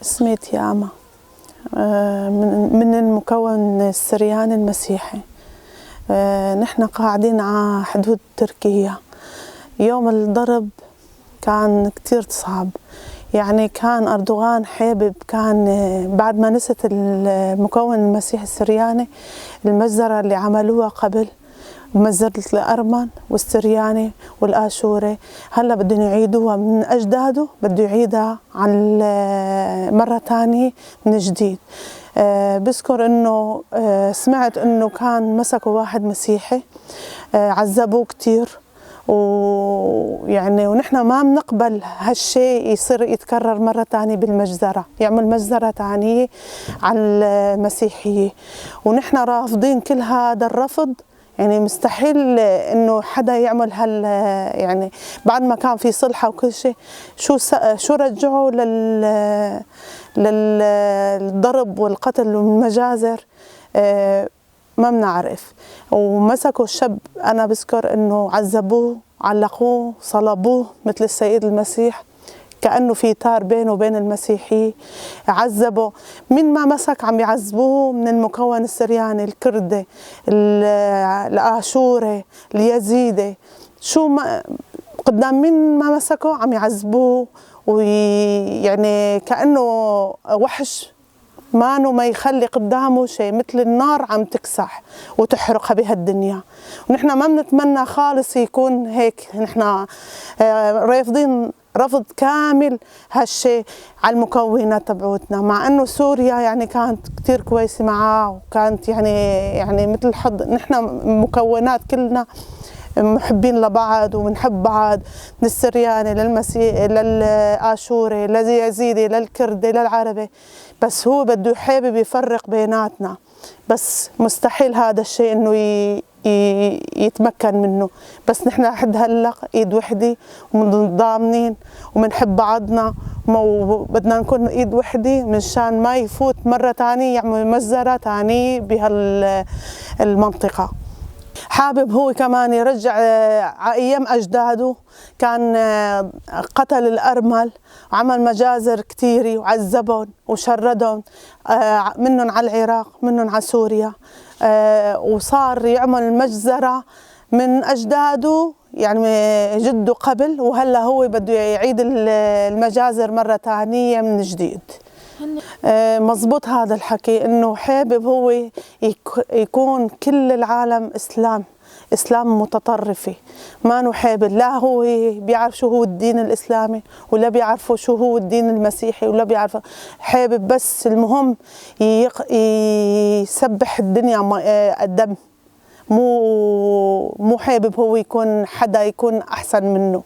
اسمي تياما، من المكون السرياني المسيحي. نحن قاعدين على حدود تركيا. يوم الضرب كان كتير صعب، كان أردوغان حابب، كان بعد ما نست المكون المسيحي السرياني المجزرة اللي عملوها قبل، مجزرة الأرمن والسرياني والآشوري، هلا بدهم يعيدوها من أجداده، بده يعيدها عن مرة تانية من جديد. بذكر إنه، سمعت إنه كان مسكوا واحد مسيحي، عذبوه كتير، ونحن ما بنقبل هالشيء يصير يتكرر مرة تانية بالمجزرة، يعمل مجزرة تانية على المسيحية، ونحن رافضين كل هذا الرفض. مستحيل إنه حدا يعمل هال، بعد ما كان في صلحة وكل شيء، شو رجعوا للضرب والقتل والمجازر؟ ما بنعرف. ومسكوا الشاب، أنا بذكر إنه عذبوه، علقوه، صلبوه مثل السيد المسيح، كأنه في تار بينه وبين المسيحية. عذبوا مين ما مسك، عم يعذبوه من المكون السرياني، الكردي، الآشوري، اليزيدي، شو ما قدام مين ما مسكوا عم يعذبوه، كأنه وحش مانو ما يخلي قدامه شيء، مثل النار عم تكسح وتحرقها بهالدنيا. ونحن ما بنتمنى خالص يكون هيك، نحن رافضين رفض كامل هالشيء على المكونات تبعوتنا، مع انه سوريا كانت كتير كويسة معاه، وكانت مثل حض، نحن مكونات كلنا محبين لبعض وبنحب بعض، من السرياني للمسيح للآشوري لليزيدي للكردي للعربي، بس هو بده حابب يفرق بيناتنا، بس مستحيل هذا الشيء انه يتمكن منه. بس نحن لحد هلا ايد وحده ومتضامنين وبنحب بعضنا، وبدنا نكون ايد وحده مشان ما يفوت مره ثانيه يعمل مجزره ثانيه بهالمنطقه. حابب هو كمان يرجع على ايام اجداده، كان قتل الارمل وعمل مجازر كثيره وعذبهم وشردهم، منهم على العراق منهم على سوريا، وصار يعمل مجزرة من أجداده، جده قبل، وهلا هو بده يعيد المجازر مرة ثانية من جديد. مزبوط هذا الحكي، إنه حابب هو يكون كل العالم إسلام، إسلام متطرفة، ما حابب، لا هو بيعرف شو هو الدين الإسلامي ولا بيعرفوا شو هو الدين المسيحي ولا بيعرف، حابب بس المهم يسبح الدنيا الدم، مو حابب هو يكون حدا يكون أحسن منه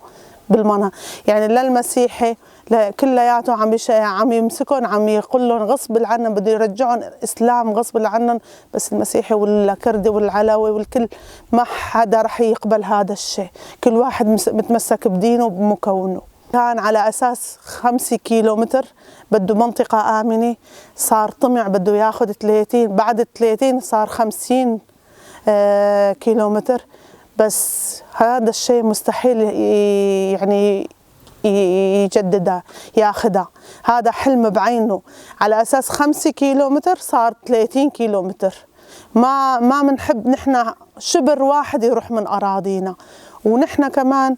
بالمنى. لا المسيحي لا كلياته عم يمسكهم، عم يقول لهم غصب عنهم بده يرجعهم اسلام غصب عنهم، بس المسيحي والكردي والعلوي والكل ما حدا رح يقبل هذا الشيء، كل واحد متمسك بدينه وبمكونه. كان على اساس 5 كيلومتر بده منطقة آمنة، صار طمع بده ياخذ 30، بعد 30 صار 50، كيلومتر، بس هذا الشيء مستحيل يجددها ياخذها، هذا حلم بعينه. على أساس 5 كيلومتر صار 30 كيلومتر، ما بنحب نحن شبر واحد يروح من أراضينا، ونحن كمان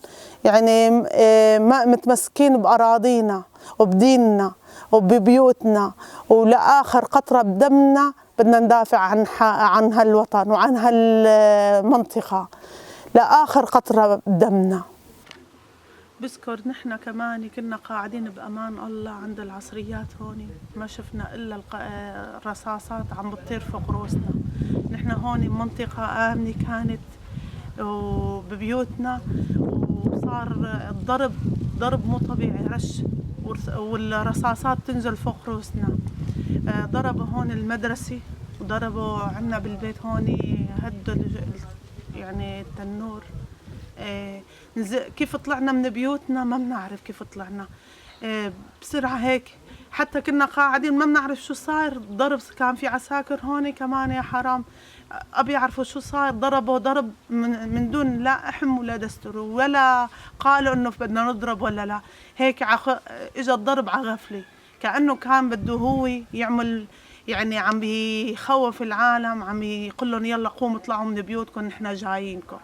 ما متمسكين بأراضينا وبديننا وببيوتنا، ولآخر قطرة بدمنا بدنا ندافع عن هالوطن وعن هالمنطقة لآخر قطرة بدمنا. بذكر نحن كمان كنا قاعدين بأمان الله عند العصريات هون، ما شفنا إلا الرصاصات عم بتطير فوق رؤوسنا. نحن هون منطقة آمنة كانت وببيوتنا، وصار الضرب ضرب مو طبيعي، رش والرصاصات تنزل فوق رؤوسنا. ضربوا هون المدرسة وضربوا عنا بالبيت هون، هدوا التنور. كيف طلعنا من بيوتنا ما بنعرف كيف طلعنا، بسرعة هيك، حتى كنا قاعدين ما بنعرف شو صار. ضرب، كان في عساكر هون كمان يا حرام، أبي يعرفوا شو صار. ضربوا ضرب من دون لا أحم ولا دستور، ولا قالوا إنه بدنا نضرب ولا لا، هيك إجا الضرب على غفلة. كأنه كان بده هو يعمل، يعني عم بيخوف العالم، عم يقول لهم يلا قوموا اطلعوا من بيوتكم، نحن جايينكم.